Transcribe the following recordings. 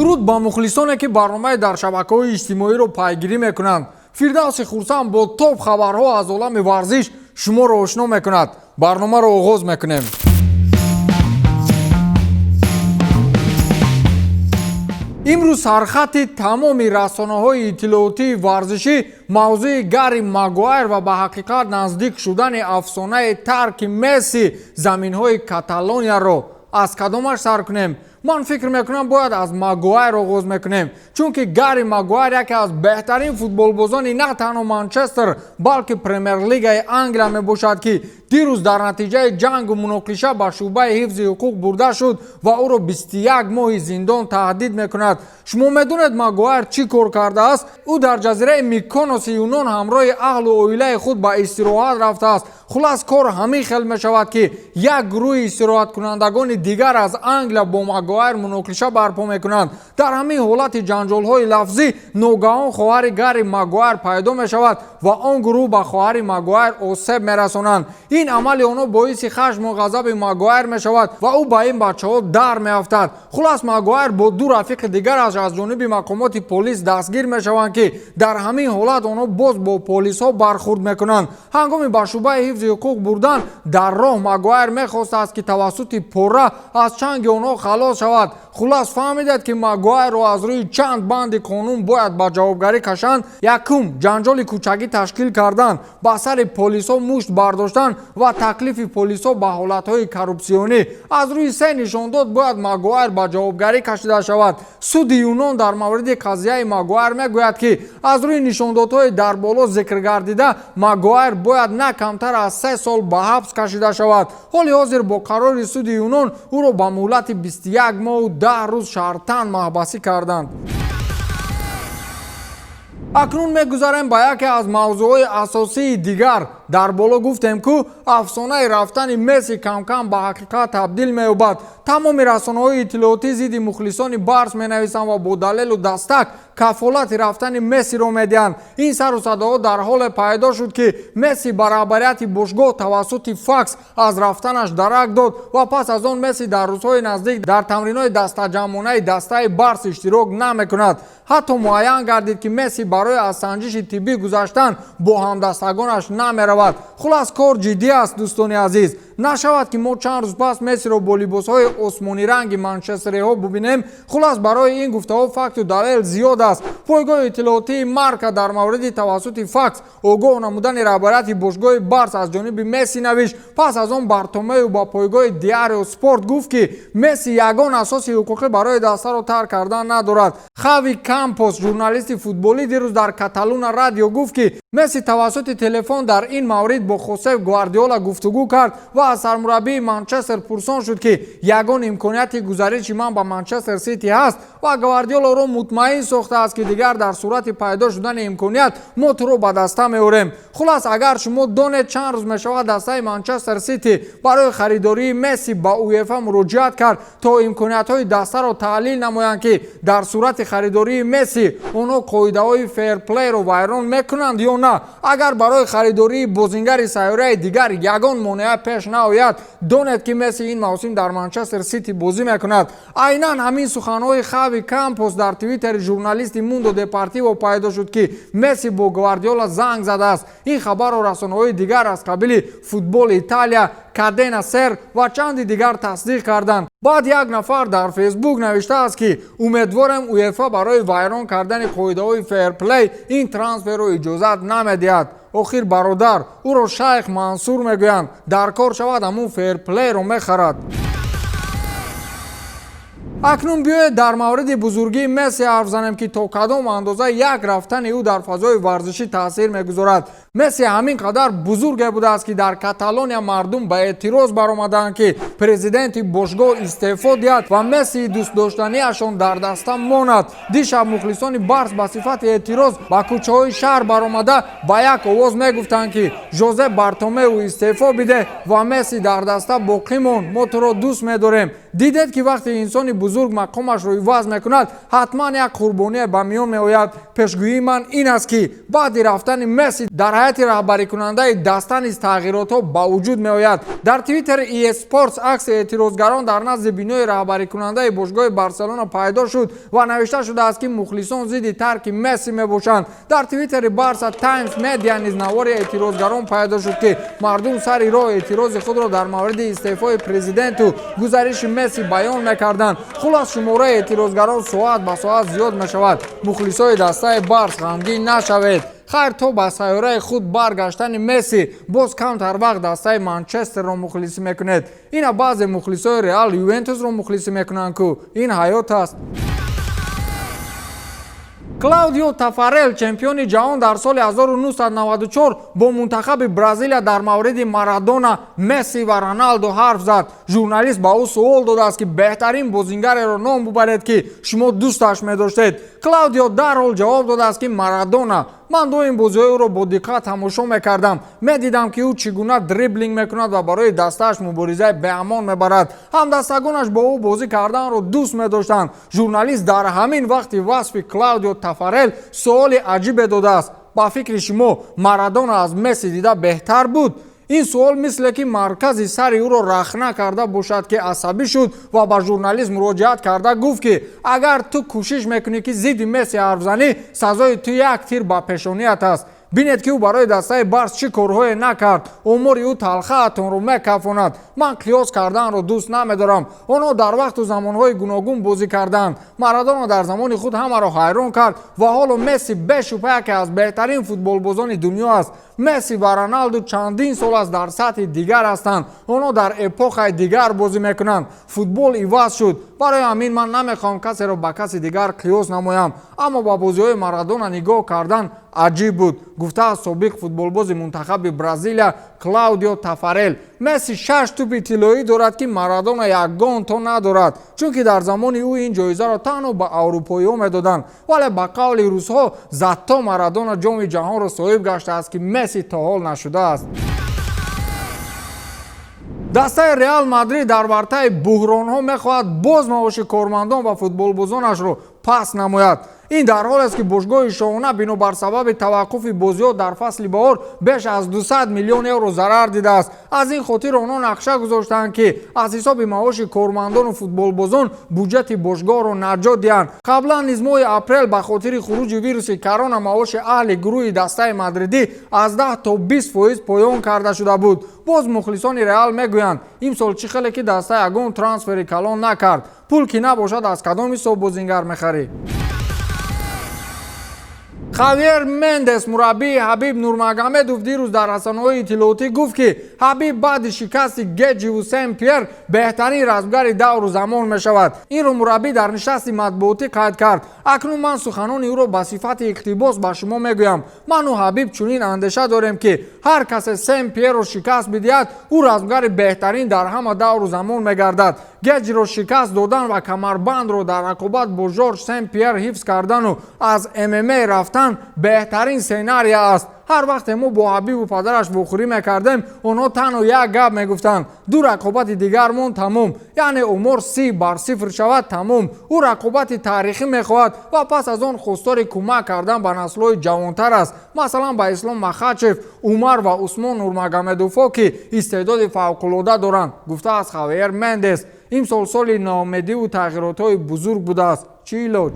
Дуруд ба мухлисоне, ки барномаи дар шабакаҳои иҷтимоиро пайгирӣ мекунанд. Фирдавси Хурсанд бо топ хабарҳо аз олами варзиш шуморо ошно мекунад. Барномаро оғоз мекунем. Имрӯз сархати тамоми расонаҳои иттилоотии варзишӣ мавзӯи Гарри Магуайр ва ба ҳақиқат наздик шудани афсонаи тарки Месси заминҳои Каталонияро аз кадомаш сар кунем? Ман фикр мекунам, бояд аз Магуайр оғоз мекунем, чунки Гарри Магуайр яке аз беҳтарин футболбозони на танҳо Манчестер, балки Премер-лигаи Англия мебошад, ки дирӯз дар натиҷаи ҷангу муноқиша ба шӯъбаи ҳифзи ҳуқуқ бурда шуд ва ӯро 21 моҳи зиндон таҳдид мекунад. Шумо медонед, Магуайр чӣ кор кардааст? Ӯ дар ҷазираи Миконоси Юнон ҳамроҳи аҳлу оилаи худ ба истироҳат рафтааст. Хулас, кор ҳамин хел мешавад, ки як гурӯҳи истироҳаткунандагони дигар аз Англия бо Магуайр муноқиша барпо мекунанд. Дар ҳамин ҳолати ҷанҷолҳои лафзӣ ногаҳон хоҳари Гарри Магуайр пайдо мешавад ва он гурӯҳ ба хоҳари Магуайр осеб мерасонанд. Ин амали онҳо боиси хашму ғазаби Магуайр мешавад ва ӯ ба ин бачаҳо дар меафтад. Хулас, Магуайр бо ду рафиқи дигараш аз ҷониби мақомоти полис дастгир мешаванд, ки дар ҳамин ҳолат онҳо боз бо полисҳо бархурд мекунанд. Ҳангоми ба шӯъбаи ҳифзи ҳуқуқ бурдан, дар роҳ Магуайр мехостааст, ки тавассути пора аз чанги онҳо халос шавад. Хулас, фаҳмидед, ки Магуайрро аз рӯи чанд банди қонун бояд ба ҷавобгарӣ кашанд. Якум, ҷанҷоли кӯчагӣ ташкил кардан, ба сари полисҳо мушт бардоштан ва таклифи полисҳо ба ҳолатҳои коррупсионӣ. Аз рӯи се нишондод бояд Магуайр ба ҷавобгарӣ кашида шавад. Суди Юнон дар мавриди қазияи Магуайр мегӯяд, ки аз рӯи нишондодҳои дар боло зикр гардида Магуайр бояд на камтар аз 3 сол ба ҳабс кашида шавад. Ҳоли ҳозир бо қарори суди Юнон ӯро ба муҳлати 21 моҳу 10 рӯз шартан маҳбасӣ карданд. Акнун мегузарем ба яке аз мавзӯъҳои асосии дигар. Дар боло гуфтем, ку афсонаи рафтани Месси камкам ба ҳақиқат табдил меёбад. Тамоми расонаҳои иттилоотӣ зидди мухлисони Барс менависанд ва бо далелу дастак кафолати рафтани Мессиро медиҳанд. Ин сару садоҳо дар ҳоле пайдо шуд, ки Месси ба раҳбарияти бошгоҳ тавассути факс аз рафтанаш дарак дод ва пас аз он Месси дар рӯзҳои наздик дар тамринҳои дастаҷамъонаи дастаи Барс иштирок намекунад. Ҳатто муайян гардид, ки Месси барои аз санҷиши тиббӣ гузаштан бо ҳамдастагонаш намеравад. Хулас, кор ҷиддӣ аст, дӯстони азиз. Нашавад, ки мо чанд рӯз пас Мессиро бо либосҳои осмониранги манчестериҳо бубинем. Хулас, барои ин гуфтаҳо факту далел зиёд аст. Пойгоҳи иттилоотии Марка дар мавриди тавассути факс огоҳ намудани раҳбарияти бошгоҳи Барс аз ҷониби Месси навишт. Пас аз он Бартомею ба пойгоҳи Диарио Спорт гуфт, ки Месси ягон асоси ҳуқуқӣ барои дастаро тарк кардан надорад. Хави Кампос, журналисти футболӣ, дирӯз дар Каталуна Радио гуфт, ки Месси тавассути телефон дар ин маврид бо Хосеп Гвардиола гуфтугӯ кард ва аз сармураббии Манчестер пурсон шуд, ки ягон имконияти гузариши ман ба Манчестер Сити ҳаст, ва Гвардиоларо мутмаин сохтааст, ки дигар дар сурати пайдо шудани имконият мо туро ба даста меорем. Хулас, агар шумо донед, чанд рӯз мешавад, дастаи Манчестер Сити барои харидории Месси ба УЕФА муроҷиат кард, то имкониятҳои дастаро таҳлил намоянд, ки дар сурати харидории Месси онҳо қоидаҳои ферплейро вайрон мекунанд ё на. Агар барои харидории бозингари сайёраи дигар ягон монеа пеш наояд, донед, ки Месси ин мавсим дар Манчестер Сити бозӣ мекунад. Айнан ҳамин суханҳои Хави Кампос дар твиттери журналисти Мундо Депортиво пайдо шуд, ки Месси бо Гвардиола занг задааст. Ин хабарро расонаҳои дигар аз қабили Футбол Италия, Кадена Сер ва чанди дигар тасдиқ карданд. Баъд як нафар дар Фейсбук навиштааст, ки умедворем, УЕФА барои вайрон кардани қоидаҳои ферплей ин трансферро иҷозат намедиҳад. Охир, бародар, ӯро Шайх Мансур мегӯянд. Дар кор шавад, ҳамун ферплейро мехарад. Акнун биёед, дар мавриди бузургии Месси ҳарф занем, ки то кадом андоза як рафтани ӯ дар фазои варзишӣ таъсир мегузорад. Месси ҳамин қадар бузурге будааст, ки дар Каталония мардум ба эътироз баромаданд, ки президенти бошгоҳ истеъфо диҳад ва Мессии дӯстдоштаниашон дар даста монад. Дишаб мухлисони Барс ба сифати эътироз ба кӯчаҳои шаҳр баромада, ба як овоз мегуфтанд, ки Жозе Бартомеу, истеъфо биде ва Месси дар даста боқӣ мон, мо туро дӯст медорем. Дидед, ки вақте инсони бузург мақомашро иваз мекунад, ҳатман як қурбоние ба миён меояд. Пешгӯии ман ин аст, ки баъди рафтани Месси дар Ҳайати раҳбарикунандаи даста низ тағйиротҳо ба вуҷуд меояд. Дар Твиттери EA Sports акси эътирозгарон дар назди бинои раҳбарикунандаи бошгоҳи Барселона пайдо шуд ва навишта шудааст, ки мухлисон зидди тарки Месси мебошанд. Дар Твиттери Барса Таймс Медиа низ навори эътирозгарон пайдо шуд, ки мардум сари роҳ эътирози худро дар мавриди истеъфои президенту гузариши Месси баён мекарданд. Хулас, шумораи эътирозгарон соат ба соат зиёд мешавад. Мухлисои дастаи Барс, ғамгин нашавед. Хайр, то ба сайёраи худ баргаштани Месси боз камтар вақт дастаи Манчестерро мухлисӣ мекунед. Ина баъзе мухлисои Реал, Ювентусро мухлисӣ мекунанд ку. Ин ҳаёт аст. Клаудио Тафарел, чемпиони ҷаҳон дар соли 1994 бо мунтахаби Бразилия, дар мавриди Марадона, Месси ва Роналдо ҳарф зад. Журналист ба ӯ суол додааст, ки беҳтарин бозингареро ном бубаред, ки шумо дӯсташ медоштед. Клаудио дарҳол ҷавоб додааст, ки Марадона. Ман доим бозиҳои ӯро бо диққат тамошо мекардам, медидам, ки ӯ чӣ гуна дриблинг мекунад ва барои дастааш муборизаи беамон мебарад. Ҳамдастагонаш бо ӯ бозӣ карданро дӯст медоштанд. Журналист дар ҳамин вақти васфи Клаудио Тафарел суоли аҷибе додааст: ба фикри шумо, Марадона аз Месси дида беҳтар буд? Ин суол мисле ки маркази сари ӯро рахна карда бошад, ки асабӣ шуд ва ба журналист муроҷиат карда гуфт, ки агар ту кӯшиш мекунӣ, ки зидди Месси ҳарф занӣ, сазои ту як тир ба пешоният аст. Бинед, ки ӯ барои дастаи Барс чӣ корҳое накард. Омори ӯ талхаатонро мекафонад. Ман қиёс карданро дӯст намедорам. Онҳо дар вақту замонҳои гуногун бозӣ карданд. Марадона дар замони худ ҳамаро ҳайрон кард ва ҳоло Месси бешубҳа яке аз беҳтарин футболбозони дунё аст. Месси ва Роналду чандин сол аст дар сатҳи дигар ҳастанд. Онҳо дар эпохаи дигар бозӣ мекунанд. Футбол иваз шуд. Барои ҳамин ман намехоҳам касеро ба каси дигар қиёс намоям, аммо ба бозиҳои Марадона нигоҳ кардан аҷиб буд, гуфтааст собиқ футболбози мунтахаби Бразилия Клаудио Тафарел. Месси шаш тӯпи тиллоӣ дорад, ки Марадона ягон то надорад, чунки дар замони ӯ ин ҷоизаро танҳо ба аврупоиҳо медоданд. Вале ба қавли русҳо, зато Марадона ҷоми ҷаҳонро соҳиб гаштааст, ки Месси то ҳол нашудааст. Дастаи Реал Мадрид дар вартаи буҳронҳо мехоҳад боз маоши кормандон ва футболбозонашро паст намояд. Ин дар ҳолест, ки бошгоҳи шоҳона бинобар сабаби таваққуфи бозиҳо дар фасли баҳор беш аз 200 миллион евро зарар дидааст. Аз ин хотир онҳо нақша гузоштаанд, ки аз ҳисоби маоши кормандону футболбозон буҷети бошгоҳро наҷот диҳанд. Қаблан низ моҳи апрел ба хотири хуруҷи вируси корона маоши аҳли гурӯҳи дастаи мадридӣ аз 10 то 20% поён карда шуда буд. Боз мухлисони Реал мегӯянд, имсол чӣ хеле ки даста ягон трансфери калон накард. Пул ки набошад, аз кадом ҳисоб бозингар мехарӣ? Хавьер Мендес, мураббии Ҳабиб Нурмагомедов, дирӯз дар расонаҳои иттилоотӣ гуфт, ки Ҳабиб баъди шикасти Геҷиву Сен Пьер беҳтарин размгари давру замон мешавад. Инро мураббӣ дар нишасти матбуотӣ қайд кард. Акнун ман суханони ӯро ба сифати иқтибос ба шумо мегӯям: ману Ҳабиб чунин андеша дорем, ки ҳар касе Сен Пьерро шикаст бидиҳад, ӯ размгари беҳтарин дар ҳама давру замон мегардад. Геҷиро шикаст додан ва камарбандро дар рақобат бо Жорж Сен Пьер ҳифз кардану аз ММА рафтан беҳтарин сценария аст. Ҳар вақте мо бо Ҳабибу падараш вохӯрӣ мекардем, онҳо танҳо як гап мегуфтанд: ду рақобати дигармон, тамом, яъне омор 30 бар 0 шавад, тамом. Ӯ рақобати таърихӣ мехоҳад ва пас аз он хостори кӯмак кардан ба наслҳои ҷавонтар аст, масалан, ба Ислом Махачев, Умар ва Усмон Нурмагомедовҳо, ки истеъдоди фавқулода доранд, гуфтааст Хавиер Мендес. Имсол соли ноумедиву тағйиротҳои бузург будааст. Чӣ илоҷ?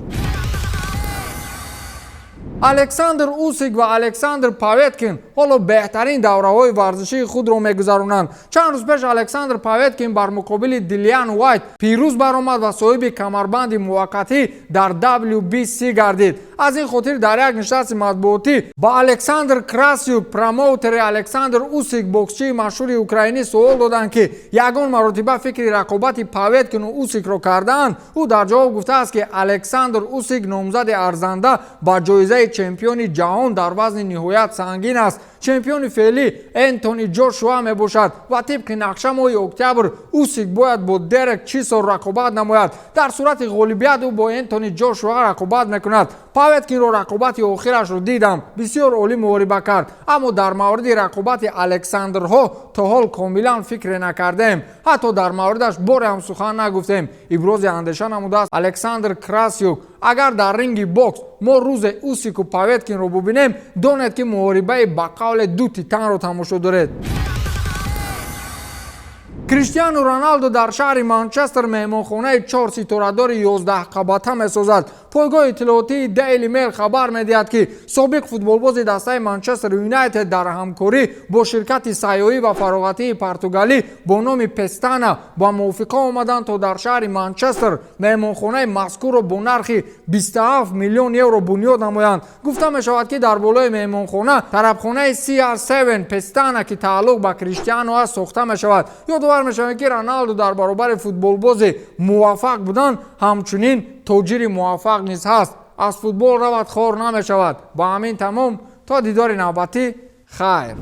Александр Усик ва Александр Поветкин ҳоло беҳтарин давраҳои варзишии худро мегузаронанд. Чанд рӯз пеш Александр Поветкин бар муқобили Дилиан Уайт пирӯз баромад ва соҳиби камарбанди муваққатӣ дар WBC гардид. Аз ин хотир дар як нишасти матбуотӣ ба Александр Красюк, промоутери Александр Усик, боксчии машҳури украинӣ, суол доданд, ки ягон маротиба фикри рақобати Поветкину Усикро кардаанд. Ӯ дар ҷавоб гуфтааст, ки Александр Усик номзади арзанда ба ҷоизаи чемпиони ҷаҳон дар вазни ниҳоят сангин аст. Чемпиони феълӣ Энтони Ҷошуа мебошад ва тибқи нақша моҳи октябр Усик бояд бо Дерек Чисор рақобат намояд. Дар сурати ғолибият ӯ бо Энтони Ҷошуа рақобат мекунад. Поветкинро рақобати охирашро дидам, бисёр олӣ муҳориба кард, аммо дар мавриди рақобати Александрҳо то ҳол комилан фикре накардем, ҳатто дар мавридаш боре ҳам сухан нагуфтем, ибрози андеша намудааст Александр Красюк. Агар дар ринги бокс мо рӯзе Усику Поветкинро бубинем, донед, ки муҳорибаи ба қавли Қавле, ду титанро тамошо доред. Криштиану Роналдо дар шаҳри Манчестер меҳмонхонаи чорситорадори 11 қабата месозад. Пойгоҳи иттилоотии Дейли Мейл хабар медиҳад, ки собиқ футболбози дастаи Манчестер Юнайтед дар ҳамкорӣ бо ширкати сайёҳӣ ва фароғатии португалӣ бо номи Пестана ба мувофиқа омаданд, то дар шаҳри Манчестер меҳмонхонаи мазкурро бо нархи 27 миллион евро бунёд намоянд. Гуфта мешавад, ки дар болои меҳмонхона тарабхонаи CR7 Пестана, ки тааллуқ ба Криштиану аст, сохта мешавад. Ёдовар мешавем, ки Роналду дар баробари футболбози муваффақ будан, ҳамчунин тоҷири муваффақ низ ҳаст. Аз футбол равад, хор намешавад. Ба ҳамин тамом, то дидори навбатӣ, хайр.